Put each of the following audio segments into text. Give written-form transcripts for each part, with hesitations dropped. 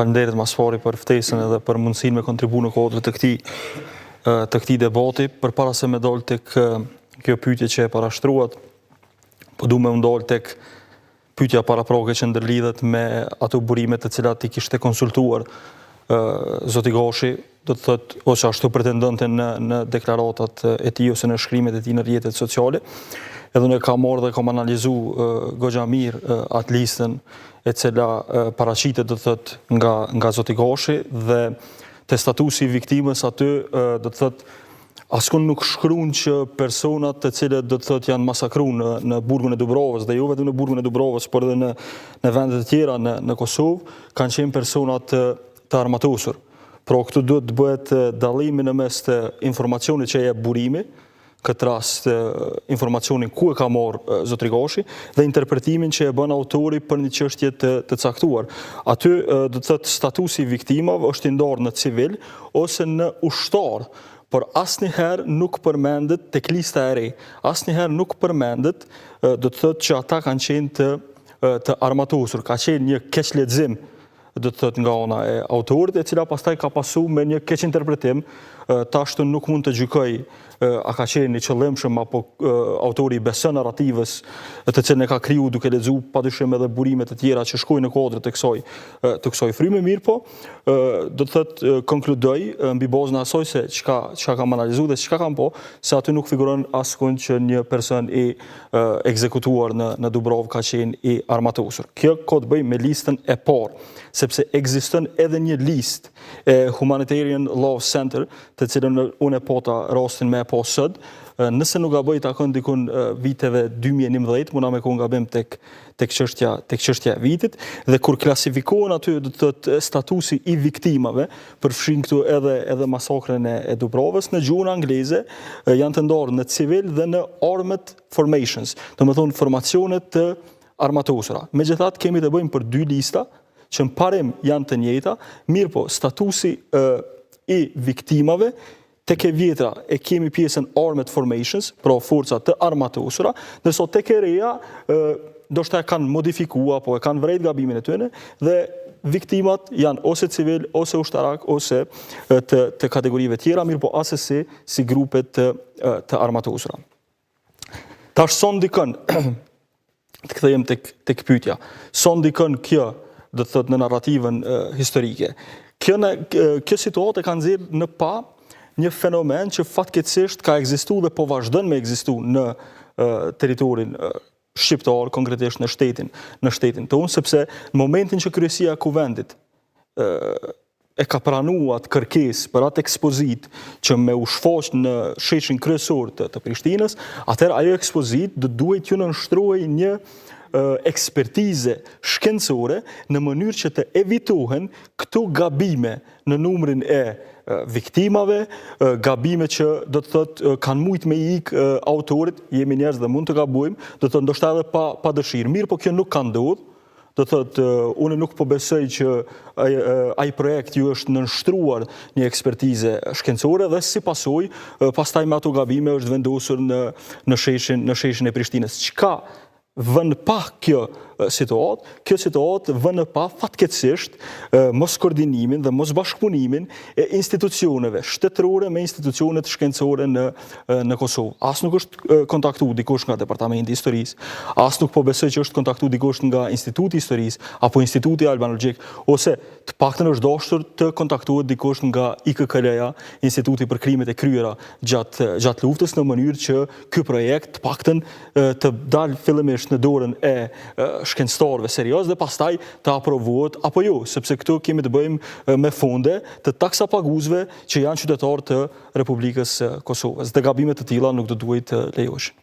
Faleminderit ma s'pari për ftesën edhe për mundësinë me kontribu në kuadër të këtij të këtij debati. Përpara se me dalë tek kjo pyetje që e parashtruat, po du me u ndalë tek pyetja paraprake që ndërlidhet me ato burime të cilat i kishte konsultuar zoti Gashi, do të thotë ose ashtu pretendonte në në deklaratat e tij ose në shkrimet e tij në rrjetet sociale. Edhe unë kam marrë dhe kam analizu goxha mirë atë listën e cila paraqitet do të thotë nga nga zoti Gashi dhe te statusi i viktimës aty do të thotë askund nuk shkruan që personat të cilët do të thotë janë masakru në në burgun e Dubrovës dhe jo vetëm në burgun e Dubrovës, por edhe në në vende të tjera në në Kosovë kanë qenë persona të të armatosur. Pra këtu duhet të bëhet dallimi në mes të informacionit që jep burimi, këtë rast informacionin ku e ka marrë zotri Gashi dhe interpretimin që e bën autori për një çështje të të caktuar. Aty do të thotë statusi i viktimave është i ndarë në civil ose në ushtar, por asnjëherë nuk përmendet tek lista e re. Asnjëherë nuk përmendet do të thotë që ata kanë qenë të të armatosur. Ka qenë një keqlexim do të thotë nga ana e autorit, e cila pastaj ka pasu me një keqinterpretim, tash nuk mund të gjykoj a ka qenë i qëllimshëm apo autori i beson narrativës të cilën e ka kriju duke lexu padyshim edhe burime të tjera që shkojnë në kuadër të kësaj të kësaj fryme, mirëpo do të thotë konkludoj mbi bazën e asaj se çka çka kam analizu dhe çka kam pa se aty nuk figuron askund që një person i ekzekutuar në në Dubrovë ka qenë i armatosur. Kjo ka të bëjë me listën e parë, sepse ekziston edhe një listë e Humanitarian Law Center, të cilën unë e pata rastin me e pa sot, nëse nuk gaboj takon dikun viteve 2011, muna me kon gabim tek tek çështja tek çështja e vitit dhe kur klasifikohen aty do të thotë statusi i viktimave, përfshin këtu edhe edhe masakrën e, e Dubrovës në gjuhën angleze janë të ndarë në civil dhe në armed formations, domethënë formacione të armatosura. Megjithatë kemi të bëjmë për dy lista që në parim janë të njëjta, mirëpo statusi e, i viktimave Tek e vjetra e kemi pjesën Armed Formations, pra forca të armatosura, ndërsa tek e reja ndoshta e kanë modifiku apo e kanë vrejt gabimin e tyre dhe viktimat janë ose civil, ose ushtarak, ose të, të kategorive tjera, mirëpo asesi si grupe të, të armatosura. Tash sa ndikon, të kthehem tek tek pyetja. Sa ndikon kjo, do të thotë në narrativën historike. Kjo në kjo situatë e ka nxjerrë në pah një fenomen që fatkeqësisht ka ekzistu dhe po vazhdon me ekzistu në territorin shqiptar, konkretisht në shtetin, në shtetin tonë, sepse në momentin që kryesia e kuvendit e ka pranu atë kërkesë për atë ekspozitë që me u shfaq në sheshin kryesor të, të Prishtinës, atëherë ajo ekspozitë do duhej t'ju nënshtrohej një ekspertize shkencore në mënyrë që të evitohen këto gabime në numrin e viktimave, gabime që do të thotë kanë mujt me ik autorit, jemi njerëz dhe mund të gabojmë, do të thotë ndoshta edhe pa pa dëshirë. Mirëpo kjo nuk ka ndodhur, Do të thotë, unë nuk po besoj që ai projekt ju është nënshtruar një ekspertize shkencore dhe si pasojë, pastaj me ato gabime është vendosur në në sheshin në sheshin e Prishtinës. Çka vë në pah kjo situatë? Kjo situatë vë në pah fatkeqësisht moskoordinimin dhe mosbashkëpunimin e institucioneve shtetërore me institucionet shkencore në në Kosovë. As nuk është kontaktu dikush nga Departamenti i Historisë, as nuk po besoj që është kontaktu dikush nga Instituti i Historisë apo Instituti Albanologjik, ose të paktën është dashur të kontaktohet dikush nga IKKL-ja, Instituti për Krimet e Kryera gjatë gjatë luftës në mënyrë që ky projekt të paktën të dalë fillimisht në dorën e shkencëtarëve serioz dhe pastaj të aprovohet apo jo, sepse këtu kemi të bëjmë me fonde të taksapaguesve që janë qytetarë të Republikës së Kosovës dhe gabime të tilla nuk do duhej të lejoheshin.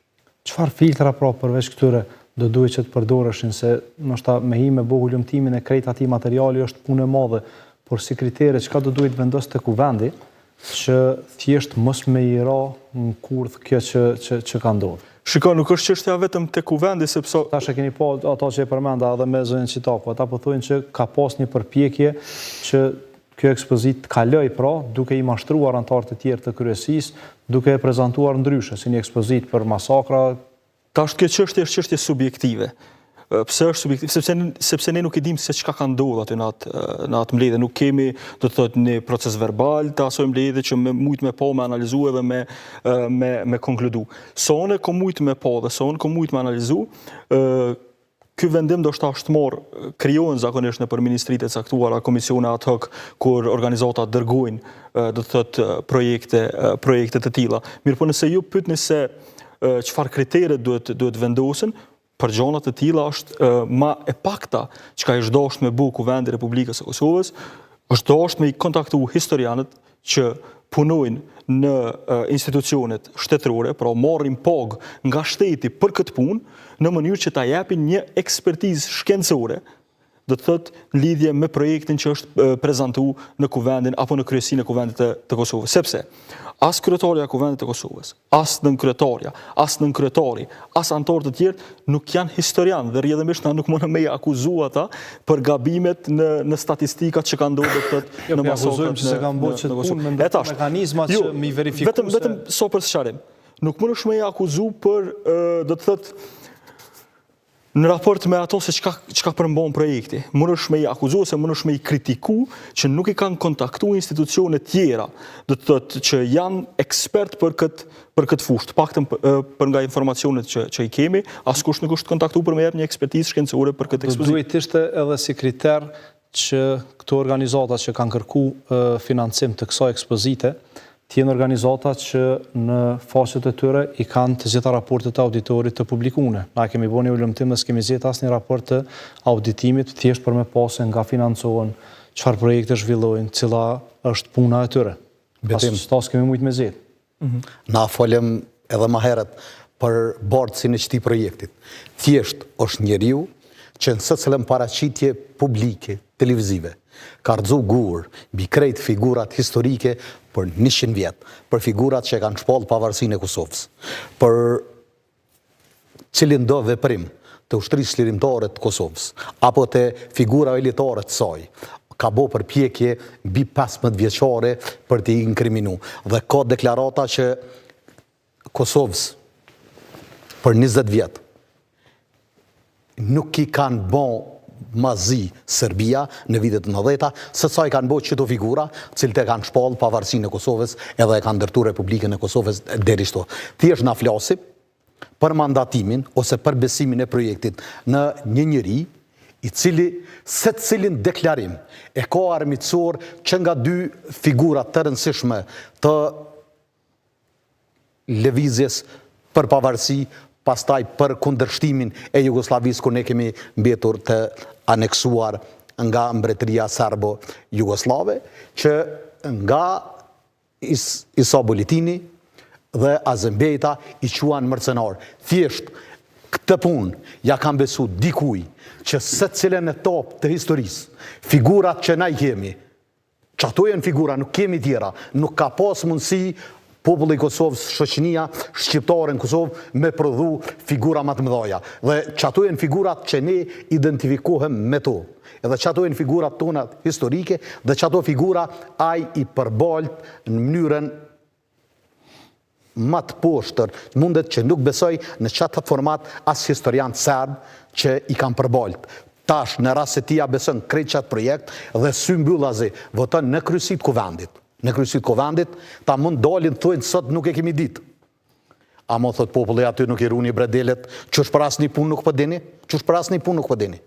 Çfarë filtra pra përveç këtyre do duhej që të përdoreshin se ndoshta me hi me bo hulumtimin e krejt atij materiali është punë e madhe, por si kritere çka do duhej të vendoste Kuvendi që thjesht mos me i ra në kurth kjo që që që ka ndodhur. Shiko, nuk është çështja vetëm te Kuvendi sepse Tash e keni pa ato që e përmenda edhe me zonjën Çitaku, ata po thonë që ka pas një përpjekje që Kjo ekspozitë të kalojë, pra, duke i mashtruar anëtarët e tjerë të kryesisë, duke e prezantuar ndryshe, si një ekspozitë për masakra. Tash kjo çështje është çështje subjektive. Pse është subjektiv? Sepse sepse ne nuk e dimë se çka ka ndodhur aty në atë në atë mbledhje. Nuk kemi, do të thotë, një procesverbal të asaj mbledhje që me mujt me pa, me analizu edhe me me me konkludu. Sa unë kom mujt me pa dhe sa unë kom mujt me analizu, ë ky vendim ndoshta është marrë, krijohen zakonisht nëpër ministritë e caktuara, komisione ad hoc, kur organizatat dërgojnë, do të thotë, projekte, projekte të tilla. Mirëpo nëse ju pyetni se çfarë kritere duhet duhet vendosen, Për gjana të tilla është ma e pakta çka ish dashtë me bu Kuvendi i Republikës së Kosovës, është dashtë me i kontaktu historianët që punojnë në institucionet shtetërore, pra marrin pagë nga shteti për këtë punë, në mënyrë që ta japin një ekspertizë shkencore, do të thotë në lidhje me projektin që është prezantu në Kuvendin apo në kryesinë e Kuvendit të, të Kosovës. Sepse as kryetarja e Kuvendit të Kosovës, as nënkryetarja, as nënkryetari, as anëtarë të tjerë nuk janë historianë dhe rrjedhimisht na nuk mundem me i akuzu ata për gabimet në në statistikat që kanë ndodhur do të thotë jo, në po masakrat që s'e kanë bërë qët punë me ndërtu mekanizma jo, që mi verifiku vetëm vetëm sa për sqarim. Nuk mundesh me i akuzu për do të thotë Në raport me ato se çka çka përmban projekti, mundesh me i akuzu ose mundesh me i kritiku që nuk i kanë kontaktu institucione tjera, do të thotë që janë ekspert për këtë për këtë fushë, të paktën për nga informacionet që që i kemi, askush nuk është kontaktu për me jep një ekspertizë shkencore për këtë ekspozitë. Do duhej të ishte edhe si kriter që këto organizata që kanë kërku financim të kësaj ekspozite, të jenë organizata që në faqet e tyre i kanë të gjitha raportet e auditorit të publikune. Na kemi bo një hulumtim dhe s'kemi gjetë asnjë raport të auditimit, thjesht për me pa se nga financohen, çfarë projekte zhvillojnë, cila është puna e tyre. Betim. As s'kemi mujtë me gjetë. Na folëm edhe ma herët për bartësin e qëtij projektit. Thjesht është njeriu që në secilën paraqitje publike, televizive, ka rrëzu gurë mbi krejt figurat historike për 100 vjet, për figurat që e kanë shpallë pavarësinë e Kosovës, për cilindo veprim të Ushtrisë Çlirimtare të Kosovës apo të figurave elitare të saj, ka bo përpjekje mbi 15 vjeçare për t'i inkriminu dhe ka deklarata që Kosovës për 20 vjet nuk i kanë bo ma zi Serbia në vitet e nëntëdhjeta, se sa i kanë bo qëto figura, të cilët e kanë shpallë pavarësinë e Kosovës edhe e kanë ndërtu Republikën e Kosovës deri këtu. Thjesht na flasim për mandatimin ose për besimin e projektit në një njeri, i cili secilin deklarim e ka armiqësor që nga dy figura të rëndësishme të lëvizjes për pavarësi, pastaj për kundërshtimin e Jugosllavisë kur ne kemi mbetur të aneksuar nga mbretëria serbo-jugosllave, që nga Isa Boletini dhe Azem Bejta i quan mercenarë. Thjesht, këtë punë ja kanë besu dikuj që secilën etapë të historisë, figurat që na i kemi, Qato janë figura, nuk kemi tjera. Nuk ka pas mundësi populli i Kosovës, shoqënia shqiptare në Kosovë me prodhu figura ma të mëdhaja. Dhe qato janë figurat që ne identifikohem me to. Edhe qato janë figurat tona historike dhe qato figura ai i përbalt në mënyrën ma të poshtër mundet që nuk besoj në qatë format as historian serb që i kanë përbalt. Tash, në rast se ti ja beson krejt qatë projekt dhe symbyllazi voton në kryesi të kuvendit. Në kryesi të kuvendit, ta mund dalin thojnë sot nuk e kemi ditë. Amo thot populli aty nuk i runi bredelet, qysh për asnjë punë nuk po dini? Qysh për asnjë punë nuk po dini?